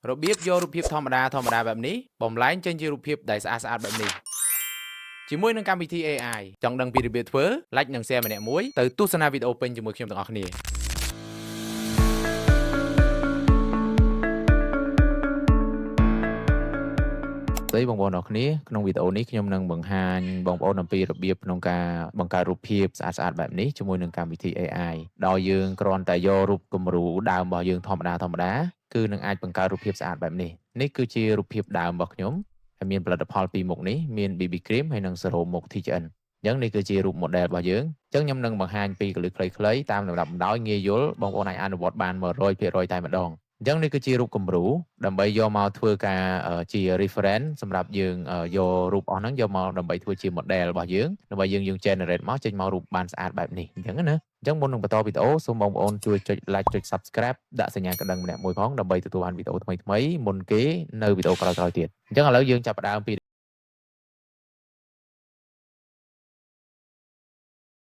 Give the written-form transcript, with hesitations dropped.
របៀបយករូបភាពធម្មតាធម្មតាបែបនេះបំលែងចេញជារូបភាពដែលស្អាតស្អាតបែបនេះជាមួយនឹងកម្មវិធី AI ចង់ដឹងពីរបៀបធ្វើ Like និង Share ម្នាក់មួយទៅទស្សនាវីដេអូពេញជាមួយខ្ញុំទាំងអស់គ្នា សួស្តីបងប្អូនអរគ្នាក្នុងវីដេអូនេះខ្ញុំនឹងបង្ហាញបងប្អូនអំពីរបៀបក្នុងការបង្កើតរូបភាពស្អាតៗបែបនេះជាមួយនឹងកម្មវិធី AI ដោយយើងគ្រាន់តែយករូបគំរូដើមរបស់យើងធម្មតាធម្មតាគឺនឹងអាចបង្កើតរូបភាពស្អាតបែបនេះនេះគឺជារូបភាពដើមរបស់ខ្ញុំហើយមានផលិតផលពីរមុខនេះមាន BB cream ហើយនិង serum មុខ TGN អញ្ចឹងនេះគឺជារូប model របស់យើងអញ្ចឹងខ្ញុំនឹងបង្ហាញពីគន្លឹះខ្លីៗតាមលំដាប់បណ្ដោយងាយយល់បងប្អូនអាចអនុវត្តបាន100%តែម្ដងអញ្ចឹងនេះគឺជារូបគំរូដើម្បីយកមកធ្វើការជា reference សម្រាប់យើងយករូបអស់ហ្នឹងយកមកដើម្បីធ្វើជា model របស់យើងដើម្បីយើងយើង generate មកចេញមករូបបានស្អាតបែបនេះអញ្ចឹងណាអញ្ចឹងមុននឹងបន្តវីដេអូសូមបងប្អូនជួយចុច like ចុច subscribe ដាក់សញ្ញាកណ្ដឹងម្នាក់មួយផងដើម្បីទទួលបានវីដេអូថ្មីៗមុនគេនៅវីដេអូក្រោយៗទៀតអញ្ចឹងឥឡូវយើងចាប់ផ្ដើមពី